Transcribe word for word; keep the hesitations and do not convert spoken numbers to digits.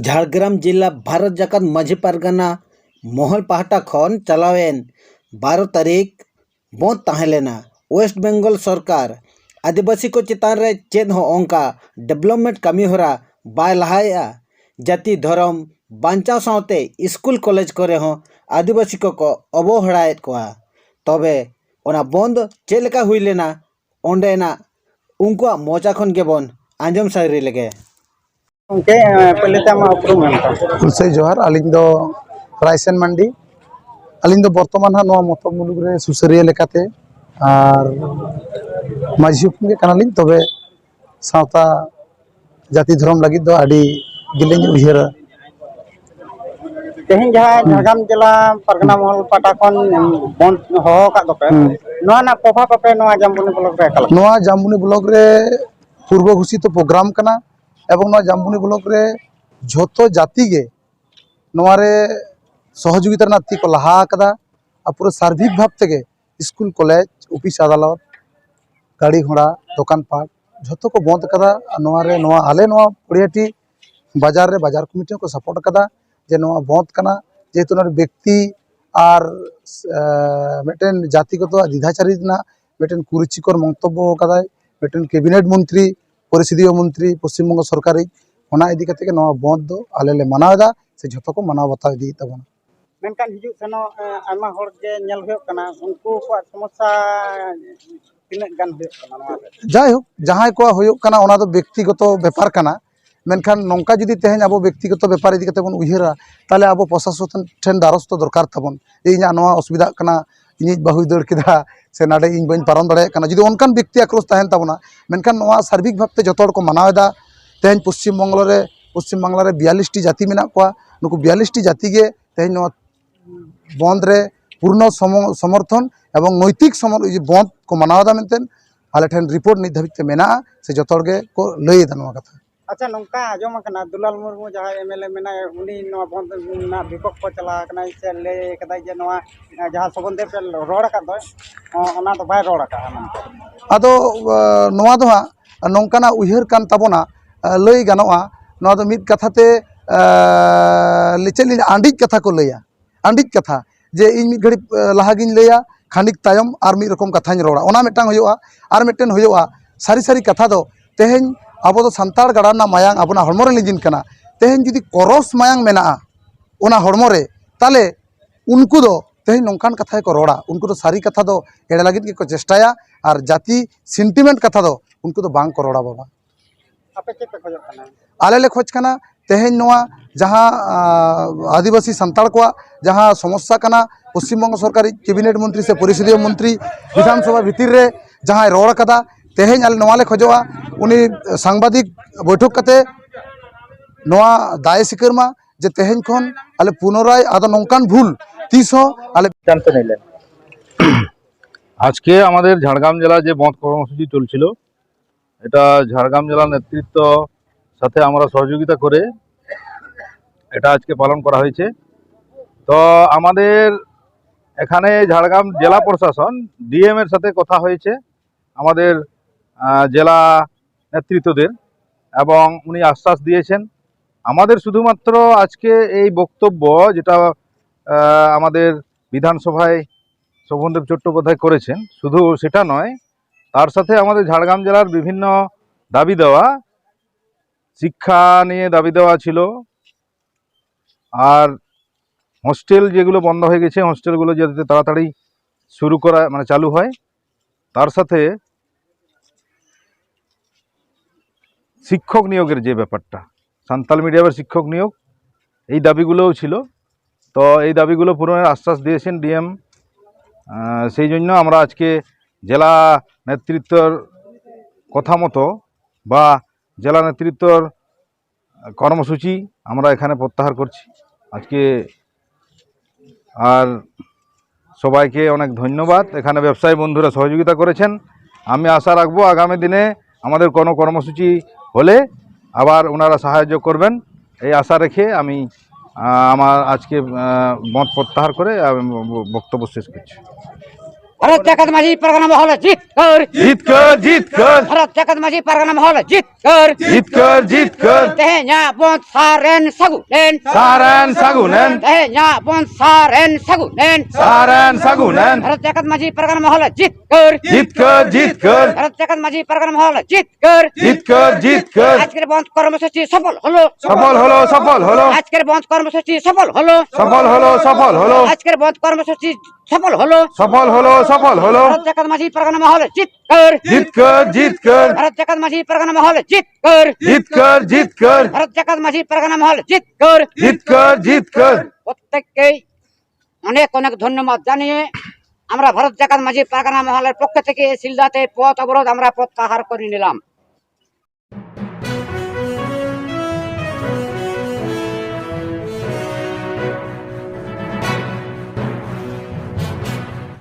ᱡᱷᱟᱲᱜᱨᱟᱢ ᱡᱤᱞᱟ ᱵᱷᱟᱨᱚᱛ ᱡᱟᱠᱟᱛ ᱢᱟᱹᱡᱷᱤ ᱯᱟᱨᱜᱟᱱᱟ ᱢᱚᱦᱚᱞ ᱯᱟᱦᱴᱟ ᱠᱷᱚᱱ ᱪᱟᱞᱟᱣᱮᱱ ᱵᱟᱨᱚ ᱛᱟᱹᱨᱤᱠᱷ ᱵᱚᱱᱫ ᱛᱟᱦᱮᱸ ᱞᱮᱱᱟ᱾ ᱳᱭᱮᱥᱴ ᱵᱮᱝᱜᱚᱞ ᱥᱚᱨᱠᱟᱨ ᱟᱹᱫᱤᱵᱟᱹᱥᱤ ᱠᱚ ᱪᱮᱛᱟᱱ ᱨᱮ ᱪᱮᱫ ᱦᱚᱸ ᱚᱱᱠᱟ ᱰᱮᱵᱷᱞᱚᱯᱢᱮᱱᱴ ᱠᱟᱹᱢᱤ ᱦᱚᱨᱟ ᱵᱟᱭ ᱞᱟᱦᱟᱭᱮᱫᱼᱟ᱾ ᱡᱟᱹᱛᱤ ᱫᱷᱚᱨᱚᱢ ᱵᱟᱧᱪᱟᱣ ᱥᱟᱶᱛᱮ ᱥᱠᱩᱞ ᱠᱚᱞᱮᱡᱽ ᱠᱚᱨᱮ ᱦᱚᱸ ᱟᱹᱫᱤᱵᱟᱹᱥᱤ ᱠᱚᱠᱚ ᱚᱵᱚᱦᱮᱲᱟᱭᱮᱫ ᱠᱚᱣᱟ᱾ ᱛᱚᱵᱮ ᱚᱱᱟ ᱵᱚᱱᱫ ᱪᱮᱫ ᱞᱮᱠᱟ ᱦᱩᱭ ᱞᱮᱱᱟ, ᱚᱸᱰᱮᱱᱟᱜ ᱩᱱᱠᱩᱣᱟᱜ ᱢᱚᱪᱟ ᱠᱷᱚᱱ ᱜᱮᱵᱚᱱ ᱟᱸᱡᱚᱢ ᱥᱟᱹᱨᱤ ᱞᱮᱜᱮ᱾ ᱜᱚᱢᱠᱮ, ᱮᱸ, ᱯᱳᱭᱞᱳ ᱛᱮ ᱟᱢᱟᱜ ᱩᱯᱨᱩᱢ ᱮᱢ ᱛᱟᱢ᱾ ᱦᱩᱞᱥᱟᱹᱭ ᱡᱚᱦᱟᱨ, ᱟᱹᱞᱤᱧ ᱫᱚ ᱨᱟᱭᱥᱮᱱ ᱢᱟᱱᱰᱤ᱾ ᱟᱹᱞᱤᱧ ᱫᱚ ᱵᱚᱨᱛᱚᱢᱟᱱ ᱦᱟᱸᱜ ᱱᱚᱣᱟ ᱢᱚᱛᱚᱵ ᱢᱩᱞᱩᱠ ᱨᱮ ᱥᱩᱥᱟᱹᱨᱤᱭᱟᱹ ᱞᱮᱠᱟᱛᱮ ᱟᱨ ᱢᱟᱹᱡᱷᱤ ᱦᱚᱯᱚᱱ ᱜᱮ ᱠᱟᱱᱟᱞᱤᱧ, ᱛᱚᱵᱮ ᱥᱟᱶᱛᱟ ᱡᱟᱹᱛᱤ ᱫᱷᱚᱨᱚᱢ ᱞᱟᱹᱜᱤᱫ ᱫᱚ ᱟᱹᱰᱤ ᱜᱮᱞᱤᱧ ᱩᱭᱦᱟᱹᱨᱟ᱾ ᱛᱮᱦᱮᱧ ᱡᱟᱦᱟᱸ ᱦᱩᱸ᱾ ᱡᱷᱟᱲᱜᱨᱟᱢ ᱡᱮᱞᱟ ᱯᱟᱨᱜᱟᱱᱟ ᱢᱚᱦᱚᱞ ᱯᱟᱦᱴᱟ ᱠᱷᱚᱱ ᱵᱚᱱᱫ ᱦᱚᱦᱚ ᱟᱠᱟᱫ ᱫᱚᱯᱮ, ᱦᱩᱸ᱾ ᱱᱚᱣᱟ ᱨᱮᱱᱟᱜ ᱯᱨᱚᱵᱷᱟᱵᱽ ᱟᱯᱮ ᱱᱚᱣᱟ ᱡᱟᱢᱵᱚᱱᱤ ᱵᱞᱚᱠ ᱨᱮ ᱚᱠᱟ ᱞᱮᱠᱟ? ᱱᱚᱣᱟ ᱡᱟᱢᱵᱚᱱᱤ ᱵᱞᱚᱠ ᱨᱮ ᱯᱩᱨᱵᱚ ᱜᱷᱳᱥᱤᱛᱚ ᱯᱨᱳᱜᱨᱟᱢ ᱠᱟᱱᱟ ᱮᱵᱚᱝ ᱱᱚᱣᱟ ᱡᱟᱢᱵᱚᱱᱤ ᱵᱞᱚᱠ ᱨᱮ ᱡᱷᱚᱛᱚ ᱡᱟᱹᱛᱤ ᱜᱮ ᱱᱚᱣᱟ ᱨᱮ ᱥᱚᱦᱚᱡᱳᱜᱤᱛᱟ ᱨᱮᱱᱟᱜ ᱛᱤ ᱠᱚ ᱞᱟᱦᱟ ᱟᱠᱟᱫᱟ᱾ ᱟᱨ ᱯᱩᱨᱟᱹ ᱥᱟᱨᱵᱷᱤᱠ ᱵᱷᱟᱵᱽ ᱛᱮᱜᱮ ᱥᱠᱩᱞ, ᱠᱚᱞᱮᱡᱽ, ᱚᱯᱷᱤᱥ, ᱟᱫᱟᱞᱚᱛ, ᱜᱟᱹᱲᱤ ᱜᱷᱚᱲᱟ, ᱫᱚᱠᱟᱱ ᱯᱟᱴ ᱡᱷᱚᱛᱚ ᱠᱚ ᱵᱚᱱᱫ ᱟᱠᱟᱫᱟ᱾ ᱟᱨ ᱱᱚᱣᱟ ᱨᱮ ᱱᱚᱣᱟ ᱟᱞᱮ ᱱᱚᱣᱟ ᱯᱚᱲᱤᱦᱟᱹᱴᱤ ᱵᱟᱡᱟᱨ ᱨᱮ ᱵᱟᱡᱟᱨ ᱠᱚᱢᱤᱴᱤ ᱦᱚᱸᱠᱚ ᱥᱟᱯᱳᱨᱴ ᱟᱠᱟᱫᱟ ᱡᱮ ᱱᱚᱣᱟ ᱵᱚᱱᱫ ᱠᱟᱱᱟ, ᱡᱮᱦᱮᱛᱩ ᱱᱚᱰᱮ ᱵᱮᱠᱛᱤ ᱟᱨ, ᱮ, ᱢᱤᱫᱴᱮᱱ ᱡᱟᱹᱛᱤᱜᱚᱛᱚ ᱫᱤᱫᱷᱟᱪᱟᱨᱤ ᱨᱮᱱᱟᱜ ᱢᱤᱫᱴᱮᱱ ᱠᱩᱨᱩᱪᱤᱠᱚᱨ ᱢᱚᱱᱛᱚᱵᱵᱚ ᱟᱠᱟᱫᱟᱭ ᱢᱤᱫᱴᱮᱱ ᱠᱮᱵᱤᱱᱮᱴ ᱢᱚᱱᱛᱨᱤ, ᱯᱚᱨᱤᱥᱚᱫᱤᱭᱚ ᱢᱚᱱᱛᱨᱤ ᱯᱚᱥᱪᱤᱢ ᱵᱚᱝᱜᱚ ᱥᱚᱨᱠᱟᱨᱤᱡ᱾ ᱚᱱᱟ ᱤᱫᱤ ᱠᱟᱛᱮ ᱜᱮ ᱱᱚᱣᱟ ᱵᱚᱱᱫ ᱫᱚ ᱟᱞᱮ ᱞᱮ ᱢᱟᱱᱟᱣ ᱮᱫᱟ, ᱥᱮ ᱡᱷᱚᱛᱚ ᱠᱚ ᱢᱟᱱᱟᱣ ᱵᱟᱛᱟᱣ ᱤᱫᱤᱭᱮᱫ ᱛᱟᱵᱚᱱᱟ᱾ ᱢᱮᱱᱠᱷᱟᱱ ᱦᱤᱡᱩᱜ ᱥᱮᱱᱚᱜ, ᱮ, ᱟᱭᱢᱟ ᱦᱚᱲ ᱜᱮ ᱧᱮᱞ ᱦᱩᱭᱩᱜ ᱠᱟᱱᱟ, ᱩᱱᱠᱩ ᱠᱚᱣᱟᱜ ᱥᱚᱢᱚᱥᱥᱟ ᱛᱤᱱᱟᱹᱜ ᱜᱟᱱ ᱦᱩᱭᱩᱜ ᱠᱟᱱᱟ ᱱᱚᱣᱟ ᱨᱮ? ᱡᱟᱭᱦᱳᱠ, ᱡᱟᱦᱟᱸᱭ ᱠᱚᱣᱟᱜ ᱦᱩᱭᱩᱜ ᱠᱟᱱᱟ, ᱚᱱᱟ ᱫᱚ ᱵᱮᱠᱛᱤᱜᱚᱛᱚ ᱵᱮᱯᱟᱨ ᱠᱟᱱᱟ᱾ ᱢᱮᱱᱠᱷᱟᱱ ᱱᱚᱝᱠᱟ ᱡᱩᱫᱤ ᱛᱮᱦᱮᱧ ᱟᱵᱚ ᱵᱮᱠᱛᱤᱜᱚᱛᱚ ᱵᱮᱯᱟᱨ ᱤᱫᱤ ᱠᱟᱛᱮ ᱵᱚᱱ ᱩᱭᱦᱟᱹᱨᱟ, ᱛᱟᱦᱚᱞᱮ ᱟᱵᱚ ᱯᱨᱚᱥᱟᱥᱚᱱ ᱴᱷᱮᱱ ᱫᱟᱨᱚᱥ ᱫᱚ ᱫᱚᱨᱠᱟᱨ ᱛᱟᱵᱚᱱ ᱡᱮ ᱤᱧᱟᱹᱜ ᱱᱚᱣᱟ ᱚᱥᱩᱵᱤᱫᱷᱟᱜ ᱠᱟᱱᱟ, ᱤᱧᱤᱡ ᱵᱟᱹᱦᱩᱭ ᱫᱟᱹᱲ ᱠᱮᱫᱟ, ᱥᱮ ᱱᱟᱰᱮ ᱤᱧ ᱵᱟᱹᱧ ᱯᱟᱨᱚᱢ ᱫᱟᱲᱮᱭᱟᱜ ᱠᱟᱱᱟ, ᱡᱩᱫᱤ ᱚᱱᱠᱟᱱ ᱵᱮᱠᱛᱤ ᱟᱠᱨᱳᱥ ᱛᱟᱦᱮᱱ ᱛᱟᱵᱚᱱᱟ᱾ ᱢᱮᱱᱠᱷᱟᱱ ᱱᱚᱣᱟ ᱥᱟᱨᱵᱤᱠ ᱵᱷᱟᱵᱽᱛᱮ ᱡᱚᱛᱚ ᱦᱚᱲ ᱠᱚ ᱢᱟᱱᱟᱣ ᱮᱫᱟ᱾ ᱛᱮᱦᱮᱧ ᱯᱚᱥᱪᱤᱢ ᱵᱚᱝᱜᱚ ᱨᱮ, ᱯᱚᱥᱪᱤᱢ ᱵᱟᱝᱞᱟ ᱨᱮ ᱵᱤᱭᱟᱞᱞᱤᱥ ᱴᱤ ᱡᱟᱹᱛᱤ ᱢᱮᱱᱟᱜ ᱠᱚᱣᱟ᱾ ᱱᱩᱠᱩ ᱵᱤᱭᱟᱞᱞᱤᱥ ᱴᱤ ᱡᱟᱹᱛᱤ ᱜᱮ ᱛᱮᱦᱮᱧ ᱱᱚᱣᱟ ᱵᱚᱱᱫ ᱨᱮ ᱯᱩᱨᱱᱚ ᱥᱚᱢᱚ-, ᱥᱚᱢᱚᱨᱛᱷᱚᱱ ᱮᱵᱚᱝ ᱱᱳᱭᱛᱤᱠ ᱥᱚᱢᱚᱨ-, ᱤᱭᱟᱹ ᱵᱚᱱᱫ ᱠᱚ ᱢᱟᱱᱟᱣ ᱮᱫᱟ ᱢᱮᱱᱛᱮ ᱟᱞᱮ ᱴᱷᱮᱱ ᱨᱤᱯᱳᱨᱴ ᱱᱤᱛ ᱫᱷᱟᱹᱵᱤᱡ ᱛᱮ ᱢᱮᱱᱟᱜᱼᱟ, ᱥᱮ ᱡᱚᱛᱚ ᱦᱚᱲ ᱜᱮ ᱠᱚ ᱞᱟᱹᱭ ᱮᱫᱟ ᱱᱚᱣᱟ ᱠᱟᱛᱷᱟ᱾ ᱟᱪᱪᱷᱟ, ᱱᱚᱝᱠᱟ ᱟᱸᱡᱚᱢ ᱟᱠᱟᱱᱟ, ᱫᱩᱞᱟᱞ ᱢᱩᱨᱢᱩ ᱡᱟᱦᱟᱸᱭ ᱮᱢ ᱮᱞ ᱮ ᱢᱮᱱᱟᱭ, ᱩᱱᱤ ᱱᱚᱣᱟ ᱵᱚᱱᱫ ᱨᱮᱱᱟᱜ ᱵᱤᱯᱚᱠᱠᱷᱚ ᱪᱟᱞᱟᱣ ᱟᱠᱟᱱᱟᱭ, ᱥᱮ ᱞᱟᱹᱭ ᱟᱠᱟᱫᱟᱭ ᱡᱮ ᱱᱚᱣᱟ, ᱡᱟᱦᱟᱸ ᱥᱚᱢᱵᱚᱱᱫᱷᱮ ᱯᱮ ᱨᱚᱲ ᱟᱠᱟᱫ ᱫᱚ, ᱚᱱᱟ ᱫᱚ ᱵᱟᱭ ᱨᱚᱲ ᱟᱠᱟᱫᱼᱟ ᱢᱮᱱᱛᱮ᱾ ᱟᱫᱚ, ᱟ, ᱱᱚᱣᱟ ᱫᱚ ᱦᱟᱸᱜ ᱱᱚᱝᱠᱟᱱᱟᱜ ᱩᱭᱦᱟᱹᱨ ᱠᱟᱱ ᱛᱟᱵᱚᱱᱟ, ᱟ, ᱞᱟᱹᱭ ᱜᱟᱱᱚᱜᱼᱟ, ᱱᱚᱣᱟ ᱫᱚ ᱢᱤᱫ ᱠᱟᱛᱷᱟ ᱛᱮ ᱟᱸ, ᱪᱮᱫ ᱞᱤᱧ ᱞᱟᱹᱭᱟ, ᱟᱸᱰᱤᱡ ᱠᱟᱛᱷᱟ ᱠᱚ ᱞᱟᱹᱭᱟ, ᱟᱸᱰᱤᱡ ᱠᱟᱛᱷᱟ, ᱡᱮ ᱤᱧ ᱢᱤᱫ ᱜᱷᱟᱹᱲᱤᱡ ᱞᱟᱦᱟ ᱜᱤᱧ ᱞᱟᱹᱭᱟ, ᱠᱷᱟᱹᱱᱤᱠ ᱛᱟᱭᱚᱢ ᱟᱨ ᱢᱤᱫ ᱨᱚᱠᱚᱢ ᱠᱟᱛᱷᱟᱧ ᱨᱚᱲᱟ, ᱚᱱᱟ ᱢᱤᱫᱴᱟᱝ ᱦᱩᱭᱩᱜᱼᱟ᱾ ᱟᱨ ᱢᱤᱫᱴᱮᱱ ᱦᱩᱭᱩᱜᱼᱟ, ᱥᱟᱹᱨᱤ ᱥᱟᱹᱨᱤ ᱠᱟᱛᱷᱟ ᱫᱚ, ᱛᱮᱦᱮᱧ ᱟᱵᱚ ᱫᱚ ᱥᱟᱱᱛᱟᱲ ᱜᱟᱲᱟ ᱨᱮᱱᱟᱜ ᱢᱟᱭᱟᱝ ᱟᱵᱚᱱᱟᱜ ᱦᱚᱲᱢᱚ ᱨᱮ ᱞᱤᱸᱡᱤᱱ ᱠᱟᱱᱟ᱾ ᱛᱮᱦᱮᱧ ᱡᱩᱫᱤ ᱠᱚᱨᱚᱥ ᱢᱟᱭᱟᱝ ᱢᱮᱱᱟᱜᱼᱟ ᱚᱱᱟ ᱦᱚᱲᱢᱚ ᱨᱮ, ᱛᱟᱦᱞᱮ ᱩᱱᱠᱩ ᱫᱚ ᱛᱮᱦᱮᱧ ᱱᱚᱝᱠᱟᱱ ᱠᱟᱛᱷᱟ ᱜᱮᱠᱚ ᱨᱚᱲᱟ, ᱩᱱᱠᱩ ᱫᱚ ᱥᱟᱹᱨᱤ ᱠᱟᱛᱷᱟ ᱫᱚ ᱮᱲᱮ ᱞᱟᱹᱜᱤᱫ ᱜᱮᱠᱚ ᱪᱮᱥᱴᱟᱭᱟ, ᱟᱨ ᱡᱟᱹᱛᱤ sentiment ᱠᱟᱛᱷᱟ ᱫᱚ ᱩᱱᱠᱩ ᱫᱚ ᱵᱟᱝ ᱠᱚ ᱨᱚᱲᱟ ᱵᱟᱵᱟ᱾ ᱟᱯᱮ ᱪᱮᱫ ᱯᱮ ᱠᱷᱚᱡᱚᱜ ᱠᱟᱱᱟ? ᱟᱞᱮ ᱞᱮ ᱠᱷᱚᱡᱽ ᱠᱟᱱᱟ ᱛᱮᱦᱮᱧ ᱱᱚᱣᱟ ᱡᱟᱦᱟᱸ, ᱟᱸ, ᱟᱹᱫᱤᱵᱟᱹᱥᱤ ᱥᱟᱱᱛᱟᱲ ᱠᱚᱣᱟᱜ ᱡᱟᱦᱟᱸ ᱥᱚᱢᱚᱥᱥᱟ ᱠᱟᱱᱟ, ᱯᱚᱥᱪᱤᱢ ᱵᱚᱝᱜᱚ ᱥᱚᱨᱠᱟᱨᱤᱡ cabinet ᱢᱚᱱᱛᱨᱤ ᱥᱮ ᱯᱚᱨᱤᱥᱚᱫᱤᱭᱚ ᱢᱚᱱᱛᱨᱤ ᱵᱤᱫᱷᱟᱱ ᱥᱚᱵᱷᱟ ᱵᱷᱤᱛᱤᱨ ᱨᱮ ᱡᱟᱦᱟᱸᱭ ᱨᱚᱲ ᱟᱠᱟᱫᱟ, ᱛᱮᱦᱮᱧ ᱟᱞᱮ ᱱᱚᱣᱟ ᱞᱮ ᱠᱷᱚᱡᱚᱜᱼᱟ, ᱩᱱᱤ ᱥᱟᱝᱵᱟᱫᱤᱠ ᱵᱳᱭᱴᱷᱚᱠ ᱠᱟᱛᱮ ᱱᱚᱣᱟ ᱫᱟᱭᱮ ᱥᱤᱠᱟᱹᱨ ᱢᱟ, ᱡᱮ ᱛᱮᱦᱮᱧ ᱠᱷᱚᱱ ᱟᱞᱮ ᱯᱩᱱᱚᱨᱟᱭ ᱟᱫᱚ ᱱᱚᱝᱠᱟᱱ ᱵᱷᱩᱞ ᱛᱤᱥ ᱦᱚᱸ ᱟᱞᱮ ᱡᱟᱱᱛᱮ ᱱᱤᱞᱮᱱ। আজকে আমাদের ঝাড়গ্রাম জেলা যে বন্ধ কর্মসূচি চলছিল, এটা ঝাড়গ্রাম জেলা নেতৃত্ব সাথে আমরা সহযোগিতা করে এটা আজকে পালন করা হয়েছে। তো আমাদের এখানে ঝাড়গ্রাম জেলা প্রশাসন, ডিএম এর সাথে কথা হয়েছে আমাদের, আহ, জেলা নেতৃত্বদের, এবং উনি আশ্বাস দিয়েছেন। আমাদের শুধুমাত্র আজকে এই বক্তব্য, যেটা, আহ, আমাদের বিধানসভায় শোভনদেব চট্টোপাধ্যায় করেছেন, শুধু সেটা নয়, তার সাথে আমাদের ঝাড়গ্রাম জেলার বিভিন্ন দাবি দেওয়া, শিক্ষা নিয়ে দাবি দেওয়া ছিল, আর হোস্টেল যেগুলো বন্ধ হয়ে গেছে, হোস্টেলগুলো যাতে তাড়াতাড়ি শুরু করা, মানে, চালু হয়। তার সাথে শিক্ষক নিয়োগের যে ব্যাপারটা, সান্তাল মিডিয়ামের শিক্ষক নিয়োগ, এই দাবিগুলোও ছিল। তো এই দাবিগুলো পূরণের আশ্বাস দিয়েছেন ডিএম। সেই জন্য আমরা আজকে জেলা নেতৃত্বর কথা মতো বা জেলা নেতৃত্বর কর্মসূচি আমরা এখানে প্রত্যাহার করছি আজকে। আর সবাইকে অনেক ধন্যবাদ, এখানে ব্যবসায়ী বন্ধুরা সহযোগিতা করেছেন। আমি আশা রাখবো আগামী দিনে আমাদের কোনো কর্মসূচি হলে আবার ওনারা সাহায্য করবেন, এই আশা রেখে আমি, আহ, আমার আজকে, আহ, মত প্রত্যাহার করে আমি বক্তব্য শেষ করছি। ভারত জাকাত মাঝি পারগানা মহল জিতকর। জিতকর জিতকর ভারত জাকাত মাঝি পারগানা মহল জিতকর। জিতকর জিতকর ᱛᱮᱦᱮᱧᱟᱜ ᱵᱚᱱᱫ ᱥᱟᱨᱮᱱ ᱥᱟᱹᱜᱩᱱᱮᱱ᱾ ᱥᱟᱨᱮᱱ ᱥᱟᱹᱜᱩᱱᱮᱱ ᱛᱮᱦᱮᱧᱟᱜ ᱵᱚᱱᱫ ᱥᱟᱨᱮᱱ ᱥᱟᱹᱜᱩᱱᱮᱱ᱾ ᱥᱟᱨᱮᱱ ᱥᱟᱹᱜᱩᱱᱮᱱ ᱵᱷᱟᱨᱚᱛ ᱡᱟᱠᱟᱛ ᱢᱟᱹᱡᱷᱤ ᱯᱟᱨᱜᱟᱱᱟ ᱢᱚᱦᱚᱞ ᱡᱤᱛᱠᱟᱹᱨ᱾ ᱡᱤᱛᱠᱟᱹᱨ ᱡᱤᱛᱠᱟᱹᱨ ᱵᱷᱟᱨᱚᱛ ᱡᱟᱠᱟᱛ ᱢᱟᱹᱡᱷᱤ ᱯᱟᱨᱜᱟᱱᱟ ᱢᱚᱦᱚᱞ ᱡᱤᱛᱠᱟᱹᱨ᱾ জিতকর জিতকর আজকের বন্ধ কর্মসূচি সফল হলো। সফল হলো সফল হলো আজকের বন্ধ কর্মসূচি সফল হলো। সফল হলো সফল হলো আজকের বন্ধ কর্মসূচি সফল হলো। সফল হলো সফল হলো ভারত জাকাত মাঝি পারগানা মহল জিতকার। জিতকার জিতকার ভারত জাকাত মাঝি পারগানা মহল জিতকার। জিতকার জিতকার ভারত জাকাত মাঝি পারগানা মহল জিতকার। জিতকার জিতকার প্রত্যেককেই অনেক অনেক ধন্যবাদ জানিয়ে আমরা ভারত জাকাত মাঝি পারগানা মহলের পক্ষ থেকে সিলদাতে পথ অবরোধ আমরা প্রত্যাহার করে নিলাম।